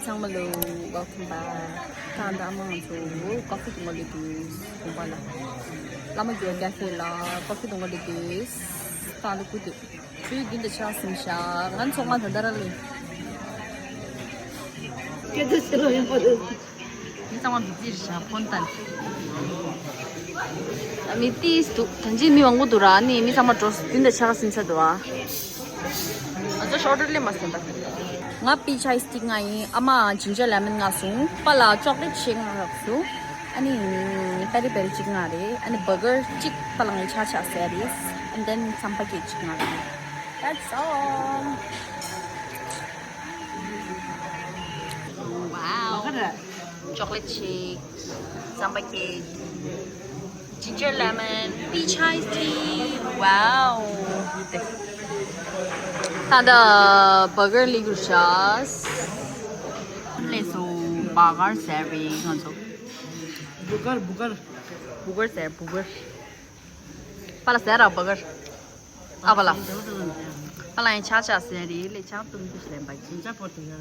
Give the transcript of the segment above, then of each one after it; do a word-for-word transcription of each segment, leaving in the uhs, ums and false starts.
ཚང་མ་ལོ། Welcome back. ད་ལྟ་ཨ་མ་ང་ཚོ་ཀོ་ཧྥི་འཐུང་ག་སླེབས་འདུག་དགོན་པ་ལ། བླ་མ་མགོན་ཀ་ཧྥེ་ལ་ཀོ་ཧྥི་འཐུང་ག་སླེབས་འདུག་ད་ལོ་སྐུ་དུས། ཆུའི་རྒྱུན་དུ་ཆགས་ཟིན་ཤག་ང་ཚོ་ང་ད་ལྟ་ར་ལི། སྐད་ཆ་བཤད་ལོ་ཡོང་པ་རེད། མི་ཚང་མ་བི་ཛི་རེད་ཤག་ཕོན་ཏན། མི་ཏིས་འདུག་ད་ཅི་མི་མང་པོ་འདུག་ར། ཨ་ནི་མི་ཚང་མ་འགྲོ་རྒྱུན་དུ་ཆགས་ཟིན་ཚར་འདུག་ཨ། ང་ཚོ་ཤོག་སྒྲིལ་ལས་མ་ཟིན་པ། ང་པི་ཆའི་སི་ཊིག་ང་ཡིན། ཨ་མ་ཇིན་ཇར་ལེ་མོན་ང་སོང་། པ་ལ་ཅོག་ལེ་ཊི་ཤེག་ང་རག་སོང་། ཨ་ནི་པེ་རི་པེ་རི་གཅིག་ང་རེད། ཨ་ནི་བར་གར་གཅིག་པ་ལ་ངའི་ཆ་ཆ་ཟེར་རེད། And then ཙམ་པ་ཀེ་གཅིག་ང་རེད། That's all. Wow. ཅོག་ལེ་ཊི་ཤེག་ཙམ་པ་ཀེ། Ginger lemon, peach iced tea. Wow. ད་ལྟ་བར་གར་ལས་འགུལ་བྱས། ལས་སུ་བར་གར་ཟེར་བའི་ང་ཚོ། བུ་གར་བུ་གར། བུ་གར་ཟེར་བུ་གར། པ་ལ་ཟེར་ར་བུ་གར། ཨ་བ་ལ། པ་ལ་ཡང་ཆག་ཆག་ཟེར་རེད། ལས་ཆག་ཏུང་ཏུ་ཟེར་པ་ཅིན་ཅ་པོ་ཏུ་ཡ།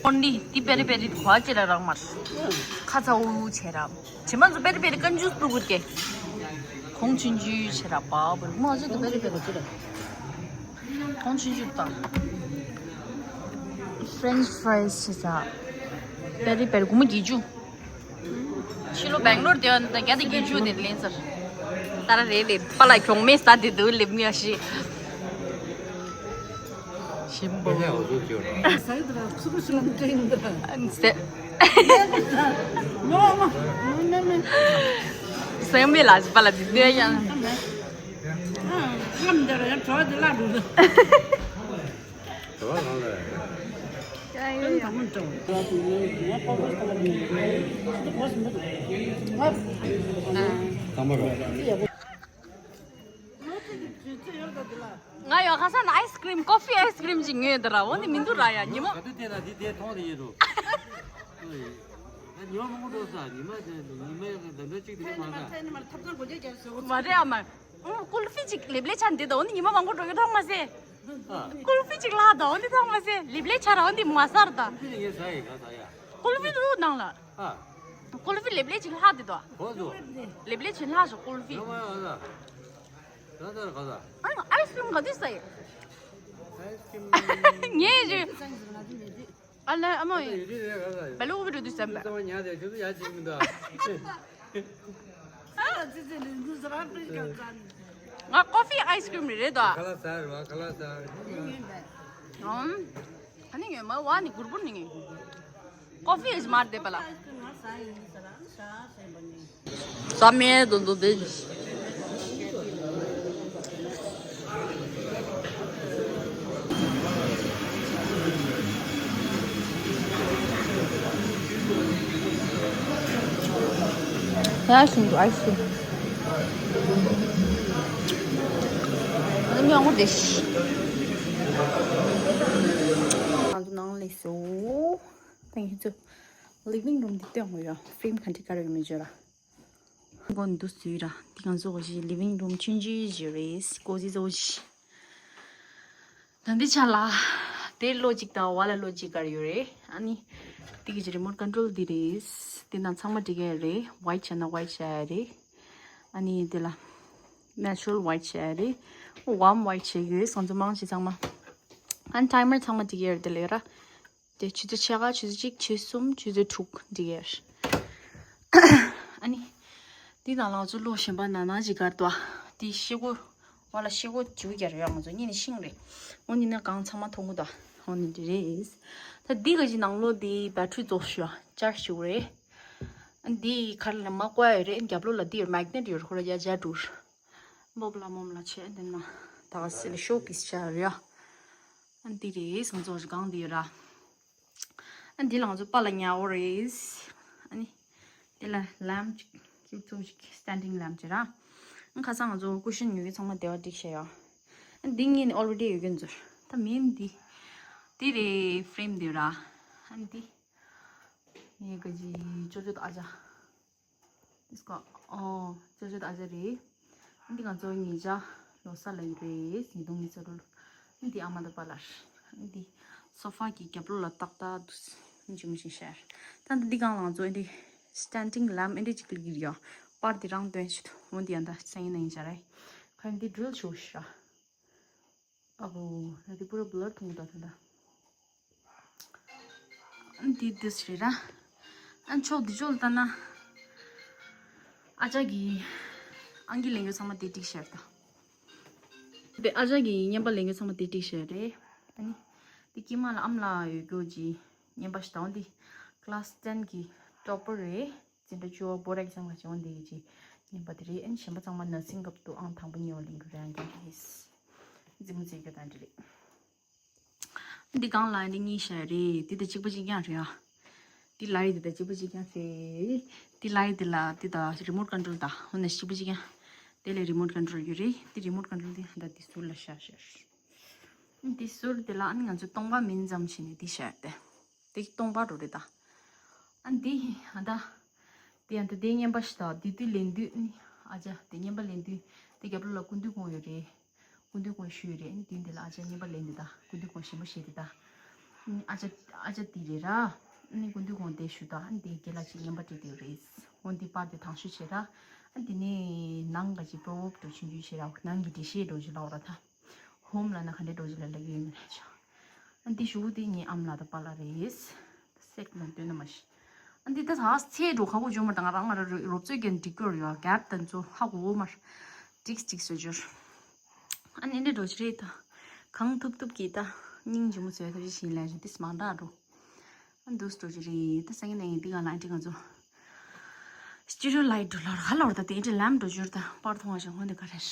ཨོན་ལི་ཏི་པེ་རི་པེ་རི་གོ་ཅི་ལ་རག་མར། ཁ་ཚ་འུ་འུ་བྱེད་ར། ཇེ་མང་ཚོ་པེ་རི་པེ་རི་ཀན་ཇུས་པུ་གུར་ཀེ། ཁོང་ཆུན་ཆུ་བྱེད་ར་པ་བུར་མ་ཅི་ཏི་པེ་རི་པེ་རི་ཅི་ར། ཁོང་ཆུན་ཆུ་དང་། French fries བྱེད་ས། པེ་རི་པེ་རི་གུ་མ་གི་ཇུ། ཕྱི་ལོ་སྦེང་ལོར་དེ་བ་ད་རྒྱ་དེ་གི་ཇུ་དེ་ལེན་ཚར། ད་ར་རེད་ལེ་པ་ལ་གྱོང་མེད་ས་དེ་དུ་ལེབ་ངེས་ཤི། ཞིམ་པོ། ས་ཡི་དེ་ར་ཚུར་ཤི་ལམ་ཀྲེན་དེ་ར། ཟེ། ནོ་མ་མེ་མེ། སེང་མེ་ལ་ཞི་པ་ལ་དེ་དེ་ཡང་། ཨ་ལམ་དེ་ར་ཡང་བྲོ་དེ་ལ་འགྲོ། ང་ཡང་ཁ་སང་ཨའི་སི་ཀྲིམ་ཀོ་ཧྥི་ཨའི་སི་ཀྲིམ་ཅིག་ཉོས་འདི་ར་འོ་ནི་མི་འདུག་ར་ཡ་ཉི་མ། ག་དུས་དེ་ན་དེ་དེ་མཐོང་དེ་ཡིན་རུ། ཉི་མ་མང་པོ་འགྲོ་ས་ཉི་མ་ཉི་མ་ཡང་འདི་འདྲ་གཅིག་དེ་མ་ག་མ་རེད་ཨ་མ། ཨུ་ཀུལ་ཧྥི་ཅིག་ལེབ་ལེ་ཆ་འདི་ད་འོ་ནི་ཉི་མ་མང་པོ་འགྲོ་གི་མཐོང་མ་སྲིད། ཨ། ཀུལ་ཧྥི་ཅིག་ལྷག་ད་འོ་ནི་མཐོང་མ་སྲིད་ལེབ་ལེ་ཆ་ར་འོ་ནི་མ་ཟར་ད། ཀུལ་ཧྥི་ངས་ཟ་ཡི་ང་ཟ་ཡ། ཀུལ་ཧྥི་ལུ་ནང་ལ། ཨ། ཀུལ་ཧྥི་ལེབ་ལེ་ཅིག་ལྷག་དེ་དོ། གོ་སོང་། ལེབ་ལེ་ཅིག་ལྷག་སོང་ཀུལ་ཧྥི། ཡང་མ་ཡང་ལ། ད་ད་ག་ལ། ཨ་ཨའི་སི་ཀྲིམ་ག་དུས་ཟ་ཡི། ཨའི་སི་ཀྲིམ། ངས་ཞུ། ཨ་ལ་ཨ་མ་ཡིན། ཡོད་དུས་རེད་ག་ལ། བེ་ལུ་ཧུ་བི་འགྲོ་དུས་ཟ་མ། ཙམ་ཉལ་དེ་ཆུ་ཚོད་ཡར་ཕྱིན་མི་འདུག་ང་ཀོ་ཧྥི་ཨའི་སི་ཀྲིམ་རེད་དོ། ཁ་ལག་ཟ་རེད་བ་ཁ་ལག་ཟ། ཨམ། ཨ་ནི་ངས་མ་བ་ནི་གུར་གུར་ནི་ངས། ཀོ་ཧྥི་ཨེ་ཇི་མར་དེ་པ་ལ། ཟ་མེད་དོ་དོ་དེ། ཨའི་སི་ཀྲིམ་འདུག་ཨའི་སི་ཀྲིམ། ཨ་ནི་མི་ཡོང་གོ་དེ་ཤི། ང་ཚོ་ནང་ལས་སོ། Thank you too. Living room འདི་སྟོན་དགོས་ཡ། Frame ག་འདྲ་ག་རེ་ཡོད་མེད་བརྗོད་ར། མགོ་འདུག་སུས་ར། འདི་ང་ཚོ་གི་living room ཆུང་ཆུང་ཞིག་རེད། cozy cozy ཞིག་ད་འདི་ཆ་ལ། དེ་ལོ་གཅིག་དང་བ་ལ་ལོ་གཅིག་ག་རེ་ཡོད་རེད། ཨ་ནི། འདི་གི་remote control འདི་རེད། འདི་ནང་ཚང་མ་འགྲིག་གི་རེད། white བྱས་ན་white བྱ་ཡ་རེད། ཨ་ནི་འདི་ལ། natural white བྱ་ཡ་རེད། warm white བྱས་ཡོད། ང་ཚོ་མང་ཆེ་ཚང་མ། ཨ་ནི་timer ཚང་མ་འགྲིག་གི་རེད་དེ་ལས་ར། དེ་ཆུ་ཚོད་ཕྱེད་ཀ་ཆུ་ཚོད་གཅིག་ཆུ་ཚོད་གསུམ་ཆུ་ཚོད་དྲུག་འདི་གར། ཨ་ནི། འདི་ནང་ལ་ང་ཚོ་ལོ་གཞན་པ་ནང་ནང་ཞིག་གར་དུ་ཨ། འདི་ཤེལ་སྒོ། འོ་ལ་ཤེལ་སྒོ་བྱུག་རྒྱ་རེད་ང་ཚོ་གཉིས་ནི་ཤིང་རེད། འོ་ནི་ནི་གང་ཚང་མ་མཐོང་གི་འདུག་འོ་ནི་འདི་རེད། ད་འདི་ག་ཅི་ནང་ལོ་འདི་battery རྫོགས་ཤག charge བྱུག་རེད། ཨ་འདི་ཁར་ལ་མ་བཀོད་ཡོད་རེད། རྒྱབ་ལོགས་ལ་འདི་ཡོད་magnet ཡོད་ཁོ་ར་ཡ་ཇ་འགྲུར། སྦོབ་ལ་མོམ་ལ་བྱས་འདི་ན་ད་ག་སི་ལ་show piece བྱ་རེད་ཡ། ཨ་འདི་རེད་ང་ཚོ་གང་འདི་ར། ཨ་འདི་ལ་ང་ཚོ་པ་ལ་ཉལ་བོ་རེད། ཨ་ནི་འདི་ལ་lamp ཅིག་ཁྱེད་ཚོ་ཅིག་standing lamp ཅིག་ར། ཨ་ཁ་སང་ང་ཚོ་cushion ཉོ་གི་ཚང་མ་དེ་བ་སྒྲིག་བྱས་ཡོ། ཨ་འདི་ངེད་ནི་already ཡོད་གི་འཛུར་ད་མིན་འདི། འདི་རེད་frame འདི་ར། ཨ་འདི། ངའི་ག་ཅི་ཅོ་ཅོ་དང་ཨ་ཅག This got ཨོ་ཅོ་ཅོ་དང་ཨ་ཅག་རེད། འདི་ང་ཚོ་ཉེ་ཆར་ལོ་གསར་ལ་ཡིན་རེད། ཉིས་སྟོང་ཉི་ཤུ་རྩ་དྲུག་ འདི་ཨ་མ་དང་པཱ་ལགས། འདི་སོ་ཕ་གི་རྒྱབ་ལོགས་ལ་ཏག་ཏག་འདུག་ཅི་མི་ཤེས་ཤར། ད་འདི་སྒང་ལ་ང་ཚོ་འདི་སི་ཊེན་ཌིང་ལེམ་པ་འདི་གཅིག་ལ་གིར་ཡོད། པར་འདི་རང་སྟོན་ཞིག་འདུག་འོ་འདི་ཡང་ད་སང་ཉིན་ནས་ཡིན་ཅག་རེད། ཁ་འདི་ཌི་རིལ་ཞུ་ཤ། ཨ་བོ། ད་འདི་པུ་ར་བྷི་ལར་མཐོང་གི་ད་ད་ད། འདི་འདི་རེད་ར། ཨ་ཕྱོགས་འདི་ཕྱོགས་ལ་ལྟ་ན། ཨ་ཅག་གི་ཨང་ཀི་ལེན་རྒྱུ་ཚང་མ་དེ་ཏིག་ཤར་ད། དེ་ཨ་ཅག་གི་རྔན་པ་ལེན་རྒྱུ་ཚང་མ་དེ་ཏིག་ཤར་རེད། ཨ་ནི། དེ་ཀྱི་མ་ལ་ཨམ་ལ་ཡོད་རྒྱུ་ཅི་རྔན་པ་ཞིག་དང་དེ་ཀ་ལ་སི་ཊེན་གི་ཊོ་པར་རེད། འཛིན་གྲྭ་བཅུ་པ་བོར་ཌི་ཨེག་ཛམ་ལ་བྱེད་འོང་དེ་གི་ཅི་རྔན་པ་དེ་རེད། ཨ་ནི་གཞན་པ་ཚང་མ་ནར་སིང་སྐབས་དུ་ཨང་དང་པོ་གཉིས་པ་ལེན་རྒྱུ་རེད། ཨང་རྒྱག་གི་རེད། རྫི་མོ་རྫི་རྒྱུ་དང་འདྲ་རེད། འདི་སྒང་ལ་འདི་གཉིས་ཤར་རེད། འདི་དང་གཅིག་པ་གཅིག་རྐྱང་རེད་ཨ། འདི་ལའི་འདི་དང་གཅིག་པ་གཅིག་རྐྱང་རེད། འདི་ལའི་འདི་ལ་འདི་དང་རི་མོཊ་ཀོན་ཊོལ་དང་འོ་ན་གཅིག་པ་གཅིག་རྐྱང་། དེ་ལས་རི་མོཊ་ཀོན་ཊོལ་ཡོད་རེད། འདི་རི་མོཊ་ཀོན་ཊོལ་འདི་ད་འདི་ཟུར་ལ་ཤར་ཤར། འདི་ཟུར་འདི་ལ་ཨ་ནི་ང་ཚོ་སྟོང་པ་མིན་ཙམ་བྱས་ནས་འདི་ཤར་ཏེ། དེ་སྟོང་པ་འགྲོ་རེད་ད། ཨ་འདི་ཨ་ད། དེ་ཡང་ད་དེ་རྔན་པ་ཞིག་ད་དེ་དུས་ལེན་དུས་ཨ་ནི་ཨ་ཅག་དེ་རྔན་པ་ལེན་དུས་དེ་རྒྱབ་ལོགས་ལ་སྐུ་མདུན་ཁོང་ཡོད་རེད། སྐུ་མདུན་ཁོང་ཞུས་རེད། ཨ་ནི་དེ་འདི་ལ་ཨ་ཅག་རྔན་པ་ལེན་དུས་ད་སྐུ་མདུན་ཁོང་ཞིམ་པོ་བཞེས་དེ་ད། ཨ་ཅག་ཨ་ཅག་དེ་རེད་ར། ཨ་ནི་སྐུ་མདུན་ཁོང་དེ་ཞུ་ད་ཨ་ནི་དེ་རྒན་ལགས་ཅིག་རྔན་པ་སྤྲད་དེ་རེད། འོ་འདི་པར་དེ་དང་ཤོས་བྱེད་ར། ཨ་ནི་དེ་ནས་ནང་ག་ཅིག་པོ་བོབ་འགྲོ་ཆུང་ཆུང་བྱེད་ར། ནང་གི་འགྲེལ་བཤད་འགྲོ་ཅིག་ལོག་ར་ད། ཧོམ་ལ་ན་ག་འདྲའི་འགྲོ་ཅི་ལ་ལབ་ཀྱི་ཡོད་མེད་རེད་ཆོག་ཨ་འདི་ཞུ་འདི་ངའི་ཨམ་ལགས་དང་པཱ་ལགས་རེད། སེག་མ་འདོན་ན་མ་ཤི། ཨ་འདི་ད་ད་ཚེ་འགྲོ་ཁ་ཁོ་འཇོན་མ་དང་ང་རང་ང་རང་རོབ་རོབ་ཚོད་ཀྱང་འགྲིག་གི་ཡོད་རེད་ཡ། གེབ་དང་ཚོ་ཧ་གོ་མར་ཀྲིག་ཀྲིག་བཟོ་རྒྱུར། ཨ་ནི་འདི་འགྲོ་ཅི་རེད་ད། གང་ཐུབ་ཐུབ་ཀྱིས་ད་སྙིང་རྗེ་མོ་བཟོས་ཐབས་ཤེས་བྱིན་ལས་རེད། འདི་མང་དྲགས་འགྲོ། ཨ་འདུག་སེ་འགྲོ་རྒྱུ་རེད། ད་སང་ཉིན་ནས་འདི་ག་ལ་ཨ་འདྲི་ང་ཚོ་སི་ཊི་རི་ཡོ་ལའིཊ་འགྲོ་ལོར་ག་ལོར་ད་དེ་འདྲི་ལམ་འགྲོ་རྒྱུར་ད་པར་མཐོང་བ་ཞིག་འོན་ཏེ་ག་རེ་རེད།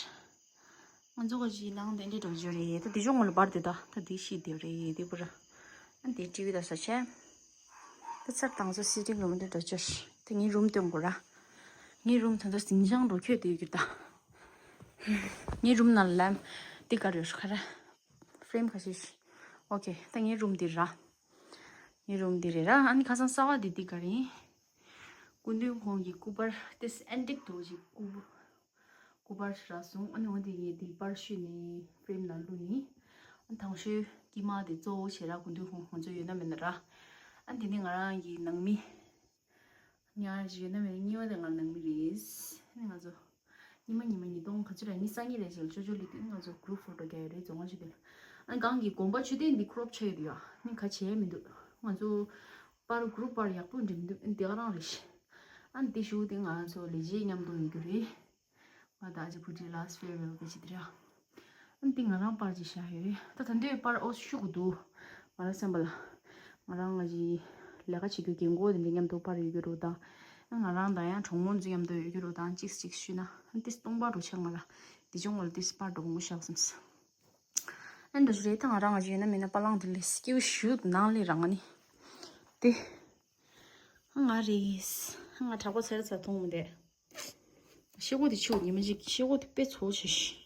ང་ཚོ་ག་ཅིག་ནང་དེ་འདྲི་འགྲོ་རྒྱུ་རེད། ད་དེ་གཞུང་ངོ་ལ་པར་དེ་ད་ད་དེ་ཤི་དེ་རེད་དེ་པུ་ར། ཨ་འདི་ཊི་ཝི་ད་ས་ཆེ། ད་ཚར་དང་ཚོ་སི་ཊིང་རུམ་འདྲི་འགྲོ་རྒྱུར་དེ་ངའི་རུམ་སྟོན་དགོས་ར། ངའི་རུམ་ད་ཚོ་ཟིང་ཆང་འགྲོ་ཁྱོད་དེ་གྱུར་ད། ངའི་རུམ་ནང་ལམ་དེ་ག་རེ་ཡོད་ག་རེ། ཕེ་རེམ་ག་ཤེས། ཨོ་ཁེ་ད་ངའི་རུམ་འདི་ར། ངའི་རུམ་འདི་རེད་ར། ཨ་ནི་ཁ་སང་གསར་བ་འདི་འདི་ག་རེ་ཡིན། སྐུ་མདུན་ཁོང་གི་སྐུ་པར་ཏེས་ཨན་ཏིག་ཏོ་ཞིག་སྐུ་སྐུ་པར་ཞིག་རག་སོང་། ཨ་ནི་འོ་འདི་ངས་འདི་པར་བཤུས་ནས་ཕེ་རེམ་ནང་བླུགས་ཡིན། ཨ་ནི་དང་ཤོས་དཀྱིལ་མ་དེ་གཙོ་བོ་བྱས་ར་སྐུ་མདུན་ཁོང་ཁོང་ཚོ་ཡོད་ན་མེད་ན་ར། ཨ་ནི་དེ་ནི་ང་རང་གི་ནང་མི། ཉར་གྱི་ཡོད་ན་མེད་ན་གཉིས་པ་དེ་ང་ནང་མི་རེད། ཨ་ནི་ང་ཚོ་ཉི་མ་ཉི་མ་ཉིས་སྟོང་ག་ཚོད་རེད། ཉི་ཤུ་རྩ་གཉིས་རེད་ཅིག་ལ་ཅོ་ཅོ་ལི་དུས་ང་ཚོ་གུ་རུབ་ཕོ་ཊོ་རྒྱག་ཡོད་རེད། རྫོང་ཁ་ཆུ་དེ་ལ། ཨ་ནི་གང་གི་དགོན་པ་ཆུ་དེ་འདི་ཁྲོབ་ཆགས་ཡོད་ཡ། ཨ་ནི་ག་བྱས་མི་འདུག་ང་ཚོ་པར་གུ་རུབ་པར་ཡག་པོ་འགྲིམ་འདུག་ཨ་ནི་དེ་ག་རང་རེད་ཤི། ཨ་ནི་དེ་ཞུ་དེ་ང་ཚོ་ལས་བྱེད་མཉམ་དུ་ཡོད་རྒྱུ་རེད། ང་དང་ཨ་ཅེ་བུ་ཁྲིད་ལ་ཕེར་ཝེལ་གི་ཅི་དེ་ར། ཨ་ནི་དེ་ང་རང་པར་ཅིག་བཞག་ཡོད་རེད། ད་ད་འདོད་པར་ཨོ་ཤུ་གུ་འདུག་ང་རང་སེམས་པ་ལ། ང་རང་ང་ཅི་ལས་ཀ་བྱེད་རྒྱུ་རྒན་གོག་དེ་འདྲ་མཉམ་དུ་པར་ཡོད་རྒྱུ་རུ་དང་། ང་རང་དང་ཡང་གྲོགས་མོ་ཚོ་མཉམ་དུ་ཡོད་རྒྱུ་རུ་དང་གཅིག་གཅིག་ཤུ་ན་ཨ་ནི་ཏིས་སྟོང་པ་རུ་ཆགས་ང་ལ། དེ་ཅུང་ང་ལ་ཏིས་པར་འགྲོ་མོ་ཤག་སེམས། ཨ་ནི་འདྲ་ཞུ་རེད། ད་ང་རང་ང་ཅི་ཡོད་ན་མེད་ན་པ་ལང་དེ་ལས་སྐྱེ་བོ་ཞུ་ནང་ལས་རང་ནི། དེ། ང་རེད། ང་དྲག་པོ་ཚེར་ཚ་མཐོང་མི་འདུག་ཤེལ་སྒོ་དེ་ཕྱིའུ་ཉི་མ་གཅིག་ཤེལ་སྒོ་དེ་དཔེ་ཚོ་ཆེ་ཤི།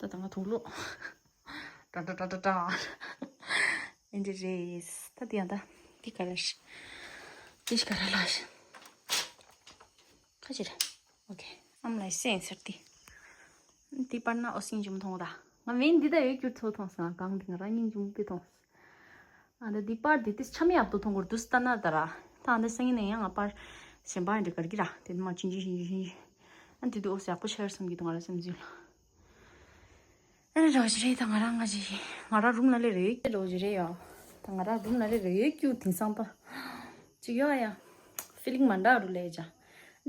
ད་ད་ང་དུག་ལོག་ཏྲ་ཏྲ་ཏྲ་ཏྲ་ཏྲ། ཨེ་འདྲ་རེད། ད་དེ་ཡང་ད་དེ་ག་རེ་ཤི། དེ་ཤི་ག་རེ་ལ་ཤི། ཁ་ཅི་རེད། ཨོ་ཁེ། ཨམ་ལ་སེང་ཟེར་ཏེ། དེ་པར་ན་ཨོ་སྙིང་རྗེ་མོ་མཐོང་ད། ང་མིན་འདི་ད་ཡོད་རྒྱུ་ཚོ་མཐོང་སོང་། ང་གང་དེ་ང་རང་སྙིང་རྗེ་མོ་དཔེ་མཐོང་། ཨ་ད་འདི་པར་འདི་ཏིས་ཆ་མེད་ཡག་ཏུ་མཐོང་གོ་འདུག་ལྟ་ན་ད་ར། ད་ཨ་ད་སང་ཉིན་ནས་ཡང་ང་པར་གཞན་པ་འདི་གར་གི་ར་དེ་མ་ཆུང་ཆུང་ཆུང་ཆུང་ཆུང་། ཨ་འདི་དུ་ཨོ་ཡག་པོ་ཆེར་བསམ་གི་འདུག་ང་ར་སེམས་འཛུལ། ཨ་ནི་རོ་ཞི་རེད། ད་ང་རང་ང་ཞི་ང་རང་རུམ་ལ་ལས་རེད། རོ་ཞི་རེད་ཡོ། ད་ང་རང་རུམ་ལ་ལས་རེད་ཀྱུ་དེང་སང་ད་ཅིག་ཡོ་ཡ་ཕི་ལིང་མ་འདྲ་རུ་ལས་ཅ།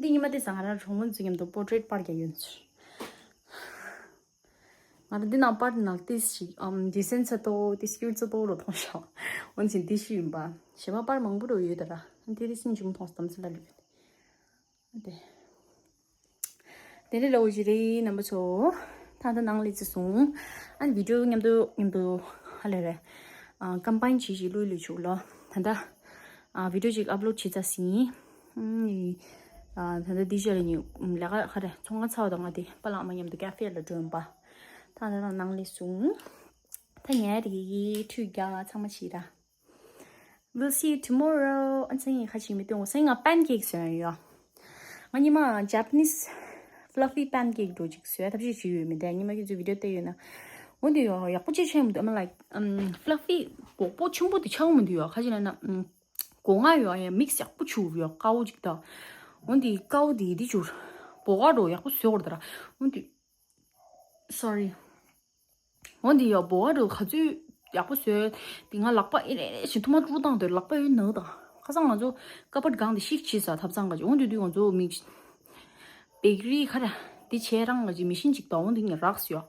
འདི་ཉི་མ་དེ་ས་ང་རང་གྲོགས་མོ་ཚོ་མཉམ་དུ་པོར་ཊེཊ་པར་རྒྱག་ཡོད་ཚུལ། ང་ད་འདི་ནང་པར་ནང་ཏིས་ཤིག་ཨམ་ཌི་སེན་ཚ་ཏོ་ཏིས་ཀྱུར་ཚ་ཏོ་རོ་མཐོང་ཤག་འོན་ཀྱང་འདི་ཤི་ཡིན་པ། གཞན་པ་པར་མང་པོ་རོ་ཡོད་ད་ར། འདི་རི་སིན་ཅུང་མཐོང་སྟམ་ཚ་ལ་ལུས། དེ་དེ་ནས་ལོ་ཞི་རེད་རྣམ་པ་ཚོ། ད་ལྟ་ནང་ལས་ཚེ་སོང་། ཨ་ནི་བི་ཌིའོ་མཉམ་དུ་མཉམ་དུ་ཧ་ལས་རེད། ཨ་ཀམ་པའིན་བྱེད་ཅིག་ལོས་ལོས་ཆུག་ལོ། ད་ལྟ་ཨ་བི་ཌིའོ་ཅིག་ཨབ་ལོཌ་བྱེད་ཚར་ཟིན། ཨ་ད་ལྟ་འདི་ཞོར་ལ་ནི་ལས་ཀ་ཧ་རེ་ཚོང་ཁང་ཚར་བ་དང་ང་དེ་པ་ལགས་མ་མཉམ་དུ་ཀ་ཧྥེ་ལ་འགྲོ་ཡིན་པ། ད་ལྟ་ནང་ལས་སོང་། ད་ཉལ་རེད། ཁྲུས་རྒྱག་ཚང་མ་བྱེད་ར། We'll see you tomorrow. ཨ་ཚེ་ཡིན་ཁ་ཅིག་མི་སྟོན་གོ་སེང་ང་པན་ཀེག་བཟོས་ཡོད། ང་ཉི་མ་Japanese fluffy pancake འགྲོ་ཅིག་བཟོས་ཐབས་ཤེས་བྱེད་ཡོད་མི་འདུག་ཉི་མ་ཁྱེད་ཚོས་བི་ཌིའོ་བལྟས་ཡོད་ན། འོ་འདི་ཡོ་ཡག་པོ་ཅིག་ཆགས་མི་འདུག་ཨ་མ་ལ་ཨམ་ཕླ་ཕི་སྒོག་པོ་ཆེན་པོ་དེ་ཆགས་མི་འདུག་ཡོ། ཁ་ཅིག་ལ་ན་ཨམ་སྒོ་ང་ཡོ་ཡ་མིག་སི་ཡག་པོ་བྱུག་ཡོ་དཀར་པོ་ཅིག་ད། འོ་འདི་དཀར་པོ་དེ་དེ་བྱུག་བོ་ག་འགྲོ་ཡག་པོ་བཟོས་འོར་ད་ར། འོ་འདི་སོ་རི། འོ་འདི་ཡོ་བོ་ག་འགྲོ་ག་ཚོད་ཡག་པོ་བཟོས། དེ་ང་ལག་པ་ཨེ་རེ་རེ་ཞིག་ཐུ་མ་ཀྲུ་བཏང་དུས་ལག་པ་ཨེ་ནག་དང་ཁ་སང་ང་ཚོ་ཀ་པར་སྒང་དེ་ཤིབ་བྱས་ས་ཐབ་ཚང་ག་ཅིག་འོ་འདི་དུས་ང་ཚོ་མིག་བེག་རི་ཁ་ར་དེ་བྱས་རང་ལ་ཅིག་མི་ཤིན་ཅིག་དང་འོ་འདི་ངས་རག་སོ་ཡོ།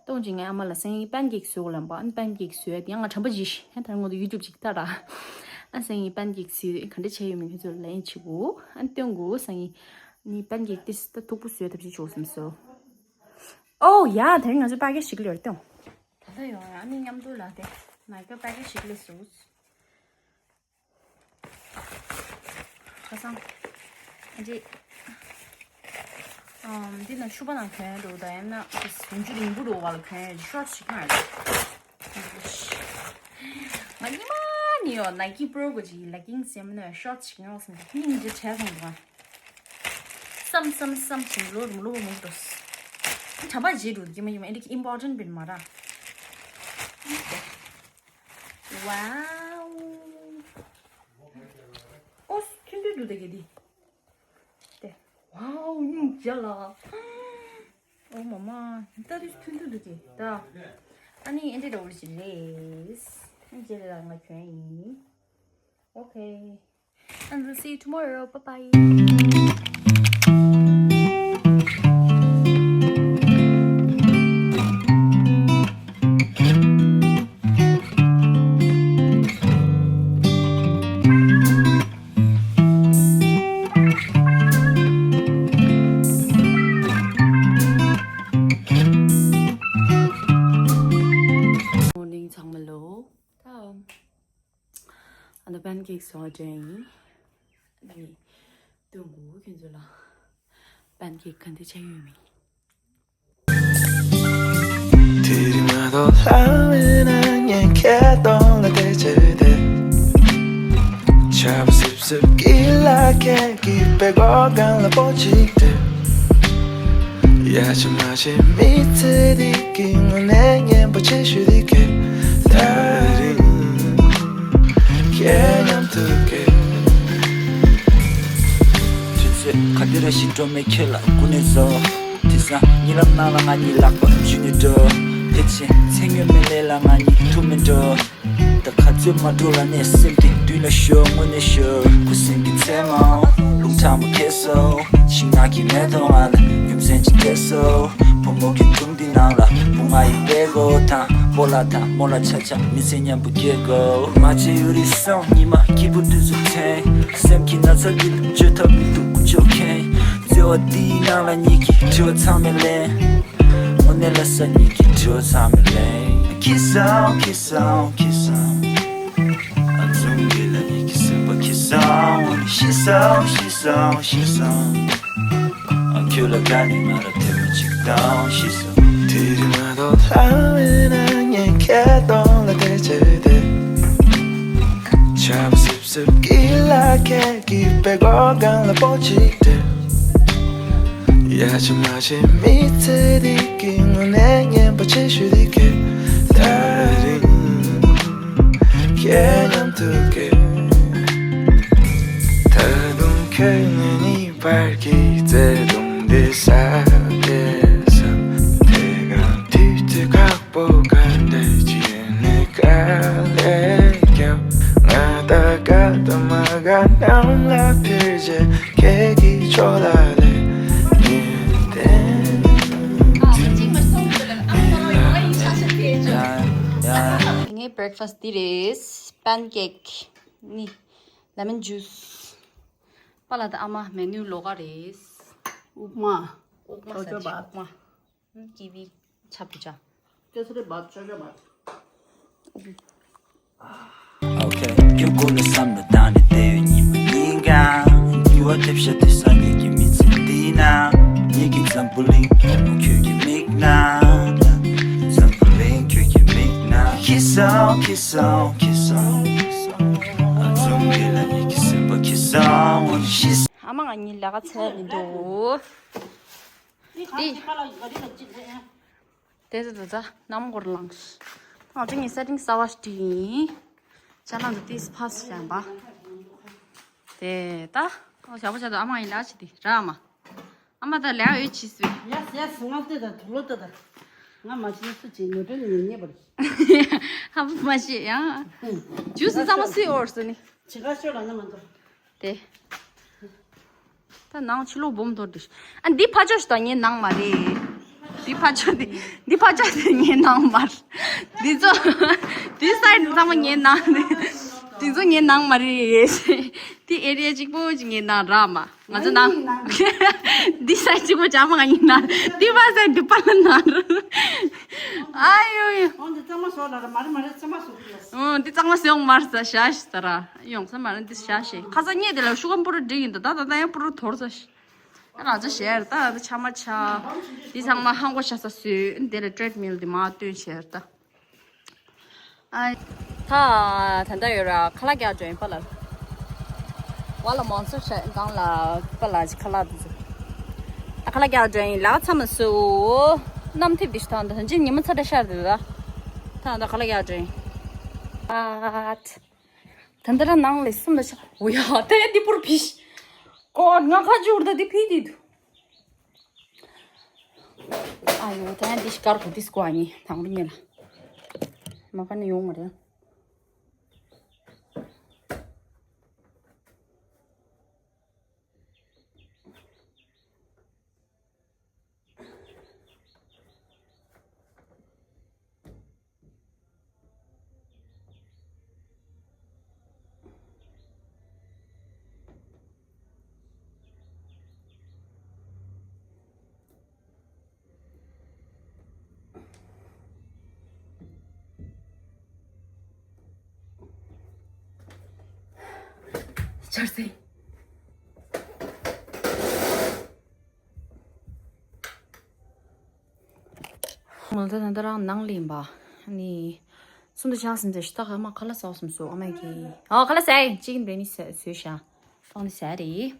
ཏོང་ཅིག་ངས་ཨ་མ་ལ་སང་ཉིན་པན་ཀེག་བཟོས་གོ་ལབ་པ། ཨ་ནི་པན་ཀེག་བཟོས་དེ་ཡང་ང་དྲན་པ་བརྗེད་ཤི་ཧན་ད་ངོ་དུ་ཡུ་ཊུབ་ཅིག་ལྟ་ར། ཨ་སང་ཉིན་པན་ཀེག་བཟོས་ག་འདྲ་བྱས་ཡོད་མེད་ཁྱོད་ཚོ་ལ་ཡིན་ཆི་གོ་ཨ་ནི་སྟོན་གོ། སང་ཉིན་ནི་པན་ཀེག་དེ་ད་མཐུག་པོ་བཟོས་ཐབས་ཤེས་བྱོས་བསམ་སོ། ཨོ་ཡ་དེ་རིང་ང་ཚོ་པ་ཀེ་ཞིག་ལ་ཡོད་ཏོང་། ད་ལྟ་ཡོང་ཡ་ཨ་ནི་མཉམ་དུ་ལ་དེ་ནའི་ཀ་པ་ཀེ་ཞིག་ལ་སོ། ཁ་སང་། ཨ་ཅེ། ཨམ་འདི་ན་ཕྱུ་པ་ནང་གྱོན་འགྲོ་ད་ཡང་ན་འདི་ཟུང་ཆུ་རིང་པོ་འགྲོ་བ་ལ་གྱོན་ཤོར་ཊི་ཞིག་མ་རེད། ང་ཉི་མ་ནི་ཡོ་ནའི་ཀི་པྲོ་གོ་ཅི་ལེག་གིང་སི་ཡམ་ན་ཤོར་ཊི་ཞིག་ངོ་སང་གི་སྙིང་རྗེ་བྲལ་སོང་འདུག་བསམ་བསམ་བསམ་ཞིང་ལོ་རུམ་ལོ་མོ་འགྲོ། དྲ་པ་བརྗེད་འགྲོ་གི་མ་ཡིན་མ་ཨེ་འདྲ་ཨིམ་པོར་ཊན་པིན་མ་ར། Wow. ཨོ་ཐུན་ཐུན་འདུག་ད་གེ་དེ། དེ། Wow. སྙིང་རྗེ་ལ། ཨོ་མ་མ། ད་དུས་ཐུན་ཐུན་འདུག་གེ་ད། ཨ་ནི་ཨེ་འདྲ་འདྲ་བོ་ཞིག་རེད། ཨ་ནི་རྗེས་ལ་ང་གྱོན་ཡིན། Okay. And we'll see you tomorrow. Bye bye. Morning ཚང་མ་ལོ། ད་ཨ་ནི་པན་ཀེག་བཟོ་བ་དྲན་ཡིན། ཨ་ནི་སྟོན་གོ་ཁྱོད་ཚོ་ལ། པན་ཀེག་ག་འདྲ་བྱས་ཡོད་མེད། དེ་རིང་མ་གཏོགས་ལྷ་མེད་ན་ངས་ཁྱེད་གདོང་ལ་བལྟས་བྱས་བསྡད། ཆར་པ་སིབ་སིབ་ཀྱི་ལ་ཁད་ཀྱིས་པད་གོག་སྒང་ལ་སྤོ་གཅིག་སྟེར། ཡ་ཆི་མ་ཆི་མི་ཚེ་འདི་གི་དངོས་གནས་སྙན་པོ་ཆེ་ཤོས་འདི་གས། ད་རིང་ཁྱེད་མཉམ་དུ་གས། དུས་ཚོད་ག་དུས་ར་ཞིག་འགྲོ་མེད་ཁྱོད་ལ་སྐུ་ནས་བཟོ། དེང་སང་གཉིད་ལམ་ནང་ལ་ང་གཉིས་ལག་པ་འཇུས་ནས་འགྲོ། ཕལ་ཆེར་མཚན་སྨྱོན་མེད་ལས་ལ་ང་གཉིས་ཐུག་མེད་འགྲོ། ད་ག་ཚོད་མ་འགྲོ་ལ་ནས་སེམས་དེ་མདུན་ལ་ཤོར་དངོས་གནས་ཤོར། ཁུ་སིམ་གྱི་མཚན་མོ་རླུང་ཁྲ་མོ་ཁེལ་སོང་། ཤིང་ནགས་ཀྱི་མེ་ཏོག་ང་ལ་རྒྱུ་མཚན་ཅིག་སྟེར་སོང་། བུ་མོ་གི་སྒྲུང་འདི་ནང་ལ་བུ་ང་ཡི་པད་གོག་དང་སྤོ་ལགས་དང་རྨོ་ལགས་ཆ་ཆ་མི་ཚེ་མཉམ་པོ་སྐྱེལ་དགོས། མ་བྱེད་ཡུ་རི་སོང་ཉི་མ་སྐྱིད་པོ་དུས་སུ་དྲན། སེམས་ཀྱི་ན་ཚ་འདི་ལ་བཅོས་ཐབས་མི་འདུག་ཀུ་ཅོ་མཁན། བརྩེ་བ་འདིའི་ནང་ལ་ཉིད་ཀྱི་དྲི་བ་ཚང་མས་ལན། དངོས་གནས་ལ་ས་ཉིད་ཀྱི་དྲི་བ་ཚང་མས་ལན། ཁྱི་སང་ཁྱི་སང་ཁྱི་སང་། ཨ་ཙུམ་འདི་ལ་ཉིད་ཀྱི་སེམས་པ་ཁྱི་སང་། ཤི་སང་ཤི་སང་ཤི་སང་། ཨ་ཁྱོད་ལ་དགའ་ནས་ང་ལ་དེ་མོ་ཅིག་བཏང་ཤི་སང་། དེ་རིང་མ་གཏོགས་ལྷ་མེད་ན་ངས་ཁྱེད་གདོང་ལ་བལྟས་བྱས་བསྡད། ཆར་པ་སིབ་སིབ་ཀྱི་ལ་ཁད་ཀྱིས་པད་གོག་སྒང་ལ་སྤོ་གཅིག་སྟེར། ཡ་ཆི་མ་ཆི་མི་ཚེ་འདི་གི་དངོས་གནས་སྙན་པོ་ཆེ་ཤོས་འདི་གས། ད་རིང་ཁྱེད་མཉམ་དུ་གས། ད་དུང་ཁྱོད་ངའི་གཉིས་བར་གྱི་བརྩེ་དུང་འདི་ཟབ་སྟེ་ཟབ། དེ་གང་དུས་ཚོད་ཁག་པོ་ག་འདྲ་ཅིག་ནས་དཀའ་ལས་བརྒྱབ། ང་ད་དགའ་དང་མ་དགའ་ནང་ལ་ཕེབས་རྗེས་ཁྱེད་ཀྱི་ཕྱོགས་ལ་སླེབས། ངས་བསྟན། ངའི་བྷི་རེག་ཕ་སི་འདི་རེད། པན་ཀེག་ནི་ལེ་མོན་ཇུས། པཱ་ལགས་དང་ཨ་མ་མེ་ནུ་ལོགས་ཀ་རེད། ཨུབ་མ། ཨུབ་མ་ཟེར་ཅིག་ཨུབ་མ། ཀི་ཝི་ཆབ་ཏུ་ཅག་ཀེ་སར་བཏབ་ཅག་ཅག་བཏབ། Okay. ཁྱོད་སྐོར་ལ་བསམ་བློ་བཏང་ནས་བསྡད་ཡོད་ཉི་མ་ཉིན་གང་། འགྱུར་བ་ཐེབས་ཤག་དེ་སང་ཉིན་གྱི་མི་ཚེ་འདི་ན། ངེད་ཀྱི་འཛམ་བུ་གླིང་ཁྱོད་ཀྱི་མིག་ནང་། འཛམ་བུ་གླིང་ཁྱོད་ཀྱི་མིག་ནང་། ཁྱི་སང་ཁྱི་སང་ཁྱི་སང་། ཨ་ཙུམ་འདི་ལ་ངེད་ཀྱི་སེམས་པ་ཁྱི་སང་འོ་ཤི། ཨ་མ་ང་གཉིས་ལས་ཀ་ཚར་མི་འདུག་འདི་ག་ཅི་པཱ་ལགས་ཀྱི་ག་རེ་ལ་ཅི་ཟེར་ཡ། དེ་ཚོ་ད་ནམ་གོར་ལངས། ང་ཚོ་ངའི་སེ་ཊིང་གསར་པ་ཞིག་བྲིས་ཡིན། ཅ་ལག་འདི་ཏིས་ཕ་སི་བྱས་པ། དེ་ད། ཨོ་ཞག་པོ་ཆགས་འདུག་ཨ་མ་ཡིན་ལ་ཅི་དེ་ར་མ། ཨ་མ་ད་ལས་ཡོད་ཆི་སུས། ཡ་ཡ་ང་ལྟོས་དང་དུ་ལོ་ལྟོས་དང་། ང་མ་ཤེས་སུ་ཅི་ནོར་འཁྲུལ་ཉེ་ཉེ་བར། ཧ་པ་མ་ཤེས་ཡང་། ཇུས་སུ་ཚང་མ་སུས་འོར་སུ་ནི། ཅི་ག་ཤོད་ལ་ན་མ་འདུག་དེ། ད་ནང་ཕྱི་ལོགས་སྦོམ་དོར་དུ། ཨ་འདི་ཕ་ཆོས་ཤིག་དང་ངའི་ནང་མ་རེད། འདི་ཕ་ཆོས་འདི། འདི་ཕ་ཆོས་འདི་ངའི་ནང་མ་རེད། འདི་ཚོ། འདི་སའི་ཌི་ཚང་མ་ངའི་ནང་རེད། འདི་ཚོ་ངའི་ནང་མ་རེད། འདི་ཨེ་རི་ཡ་གཅིག་པོ་ཅིག་ངའི་ནང་རག་མ། ང་ཚོ་ནང་། འདི་སའི་གཅིག་པོ་ཅག་མ་ང་ཡིན་ན། འདི་མ་སའི་འདི་པ་ལ་ནང་རེད། ཨ་ཡོ་ཡོ། འོ་འདི་གཙང་མ་བཟོ་ལ་ར་མ་རེད་མ་རེད་གཙང་མ་བཟོ་གི་ཡོད། འོ་འདི་གཙང་མ་བཟོ་མ་རེད་ཟ་ཤ་ཤི་ཟ་ར། ཡོང་ས་མ་རེད་འདི་ཤ་ཤི། ཁ་ས་ཉེ་དེ་ལ་ཤུ་གམ་པུ་ར་འགྲིག་ཡིན་ད་ད་ད་ད་ཡང་པུ་ར་དོར་ཟ་ཤི། ཨ་རང་ཚོ་ཞེར་ད་ད་ཆ་མ་ཆ། འདི་ཚང་མ་ཧང་གོ་ཤ་ས་སུས་འདི་ལ་ཊྲེཌ་མིལ་འདི་མ་སྟོན་ཞེར་ད། ཨ། ད་ད་ད་ཡོད་ར་ཁ་ལག་རྒྱག་འགྲོ་ཡིན་པ་ལ། བ་ལ་མང་ཚོ་ཤ་གང་ལ་པ་ལ་ཅི་ཁ་ལག་འདི་ཚོ། ཨ་ཁ་ལག་རྒྱག་འགྲོ་ཡིན་ལག་ཚ་མ་སུ། གནམ་ཐིབས་འདི་ཤི་ཐང་ད་ད་ཅི་ཉི་མ་ཚ་དྲ་ཤར་འདི་ད། ད་ད་ཁ་ལག་རྒྱག་འགྲོ་ཡིན། ཨ། ད་འདི་ར་ནང་ལས་སུམ་ལ་ཤ། འོ་ཡ་དེ་འདི་པུར་ཕིཤ། ཀོ་ང་ཁ་ཅུར་ད་འདི་ཕི་འདི་འདུག་ཨ་ཡོ་ད་འདི་ཤ་དཀར་གོ་འདི་སྐོ་ཨ་ནི་དང་པོ་ཉིད་ལ། མ་ཁ་ནི་ཡོང་མ་རེད། ཆར་སེ། མོལ་ད་ད་ད་རང་ནང་ལེན་པ། ནི། སུམ་དུ་ཆགས་ཟིན་ཚེ་ཤི་ཏ་ཧ་མ་ཁ་ལ་སོགས་སུམ་སུ་ཨ་མ་གི། ཨོ་ཁ་ལ་སའི་ཅིག་འདྲེ་ནི་སོས་ཤ། སོང་ནི་ཟ་རེད།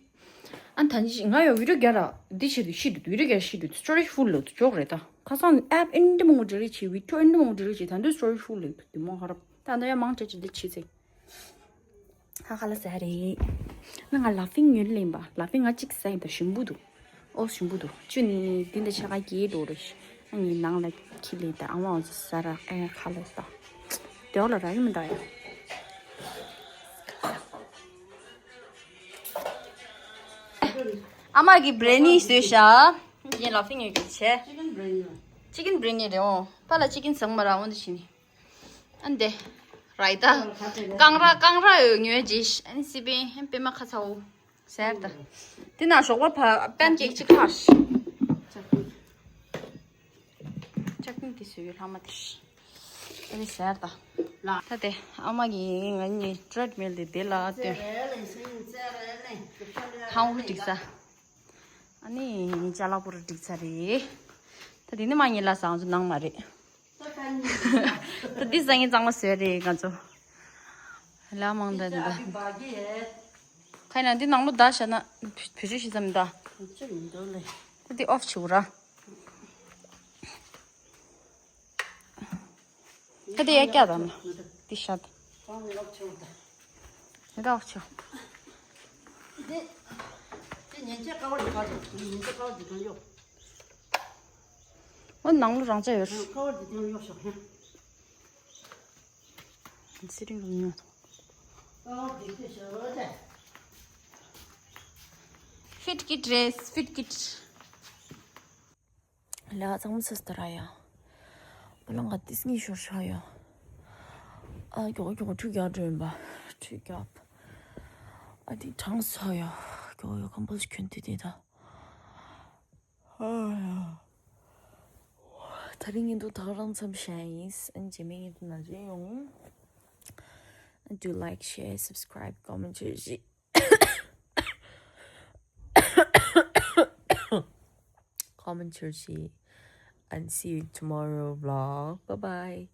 ཨ་ད་ནི་ང་ཡོ་བི་ཌིའོ་རྒྱ་ར་འདི་ཤི་དུ་ཤི་དུ་བི་ཌིའོ་རྒྱ་ཤི་དུ་སི་ཊོ་རེཇ་ཕུལ་ལོ་དུ་ཅོག་རེད་ད། ཁ་སང་ཨེབ་ཨིན་འདི་མོ་འདྲེ་རེ་ཆེ་བི་ཌིའོ་ཨིན་འདི་མོ་འདྲེ་རེ་ཆེ་ད་འདི་སི་ཊོ་རེཇ་ཕུལ་ལོ་དུ་དུ་མོ་ཧ་རབ་ད་འདི་ཡ་མང་ཆེ་ཆེ་འདི་ཆི་ཚེ། ཧ་ཧ་ལ་ཟ་རེད། ང་ང་ལ་ཕིང་ཉོས་ལེན་པ་ལ་ཕིང་ང་གཅིག་ཟ་ཡིན་ད་ཞིམ་པོ་འདུག་ཨོ་ཞིམ་པོ་འདུག་ཅུ་ནི་འདི་འདི་ཆ་ག་གྱེས་འགྲོ་རེད། ཨ་ནི་ནང་ལ་ཁྱི་ལས་ད་ཨ་མ་འོ་ཟ་ར་ཨེ་ཁ་ལ་ད། དེ་འོ་ལ་ར་ཡིན་མི་འདའ་ཡ། ཨ་མ་གི་བྷི་རི་ཡ་ནི་བཟོས་ཤག་ཡིན་ལ་ཕིང་ཡོད་གི་ཆེ། ཅི་ཀན་བྷི་རི་ཡ་ནི། ཅི་ཀན་བྷི་རི་ཡ་ནི་རེད་འོ། པ་ལ་ཅི་ཀན་ཟང་མ་ར་འོ་འདི་ཞི་ནི། ཨ་འདི། ར་ཡི་ད། རྐང་ར་རྐང་ར་ཡོད་ཉོས་རྗེས་ཨ་ནི་སི་པན་ཧན་པེ་མ་ཁ་ཚ་འོ། ཟེར་ད། དེ་ན་ཞོགས་པ་ཕ་པན་ཀེག་ཅིག་ཁ། ཅག་པིང་དེ་སུ་ཡོད་ལྷག་མ་དེ། ཨ་ནི་ཟེར་ད། ད་དེ་ཨ་མ་གིས་ང་གཉིས་ཊྲེཌ་མིལ་དེ་དེ་ལ་སྟོན། ཧང་ཧུ་འགྲིག་ས། ཨ་ནི་ཅ་ལག་པོ་རུ་འགྲིག་ཚར་རེད། ད་དེ་ནི་མ་ཉིད་ལ་བཟང་ཚོ་ནང་མ་རེད། ད་འདི་བཟང་ངན་གཙང་མ་བཟོས་རེད་ང་ཚོ། ལ་མང་ད་འདི་ད། ཁ་ན་འདི་ནང་ལོ་ད་བྱ་ན་བེད་སྤྱོད་ཤེས་ཙམ་ད། ད་འདི་ཨོཕ་བྱེད་ར། ད་དེ་ཡ་ཀྱ་དང་ན། དེ་ཤ་ད། ཡ་ད་ཨོ་ཆོ། འོ་ནང་ལོ་རང་ཅག་ཡོད། ཚེ་རིང་ལོ་ཉོ། ཕིཊ་ཀིཊ་རེད་ཕིཊ་ཀིཊ། ལ་གཙང་མ་སི་སི་ཏ་ར་ཡ། བ་ལང་ག་ཏིས་ངེས་ཤོར་ཤ་ཡ། ཨ་མགྱོགས་མགྱོགས་ཁྲུས་རྒྱག་འགྲོ་ཡིན་པ། ཁྲུས་རྒྱག་ཨ་དེ་གྲང་ས་ཡ། མགྱོགས་ཡ་ཁམ་པོ་ཞིག་གྱོན་དེ་དེ་ད། ཨ་ཡ། ད་རིང་ངེད་དུ་ད་ག་རང་མཚམས་བྱས་ཡིན། ཨ་རྗེས་མའི་ངེད་དུ་ན་རེ་ཡོང་། Do like, share, subscribe, comment བྱེད་ཤིག Comment བྱེད་ཤིག And see you tomorrow vlog. Bye bye.